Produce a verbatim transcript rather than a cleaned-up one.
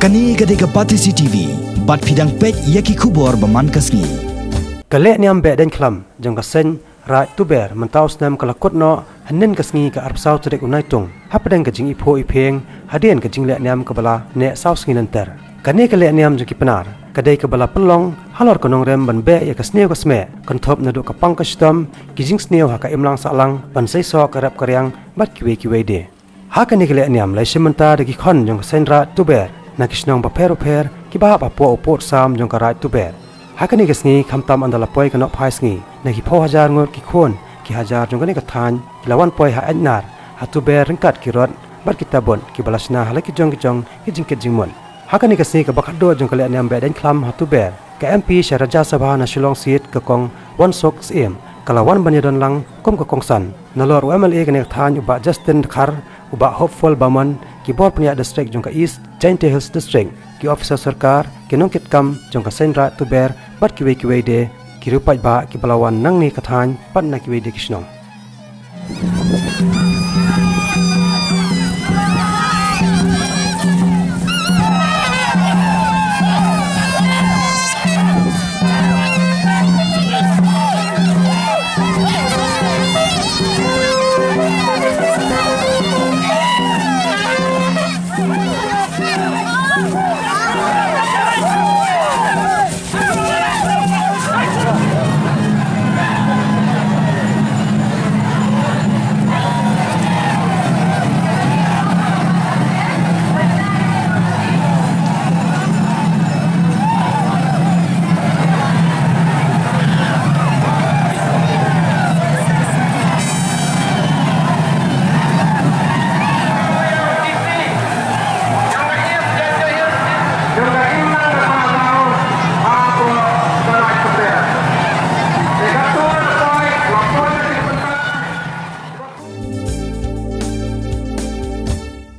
Kane ka dei ka Batesi T V, bad phi dang peit ïa ki khubor ba man ka sngi. Ka lehniam Behdeiñkhlam jong ka Seiñ Raij Tuber mynta u snem ka la kut noh hynnin ka sngi ka arphew saw tarik u Naitung, hapdeng ka jingiphuh iphieng hadien ka jinglehniam kaba la neh saw sngi lynter. Kane ka lehniam jong ki Pnar ka dei kaba la pynlong halor ka nongrim ban beh ïa ka sniew ka smeh, kynthup naduh ka pang ka shitom, ki jingsniew ha ka imlang sahlang, ban seisoh ka rep ka riang bad kiwei kiwei de. Ha kane ka lehniam la ïashim bynta da ki khon jong ka Seiñ Raij Tuber na ki shnong bapher bapher kiba hap hapoh u pud sam jong ka Raij Tuber. Ha kane ka sngi khamtam ynda la poi ka nohphai sngi, na ki phew hajar ngut ki khun ki hajar jong kane ka thaiñ ki la wan poi ha Aiñnar, ha Tuber ryngkat ki rot bad ki tabut kiba la shna ha la ki jong ki jong ki jingkit jingmut. Ha kane ka sngi kaba khatduh jong ka lehniam Behdeiñkhlam ha Tuber, ka M P sha Rajya Sabha na Shillong Seat, ka Kong Wansuk Syiem, ka la wan ban ïadon lang kum ka kongsan nalor u M L A kane ka thaiñ u Bah Justin Dkhar, u Bah Hopeful Bamon, ki bor pynïaid district jong ka East Jaintia Hills District, ki officer sorkar, ki nongkitkam jong ka Seiñ Raij Tuber bad kiwei kiwei de, ki riewpaidbah kiba la wan nangne ka thaiñ bad na kiwei de ki shnong.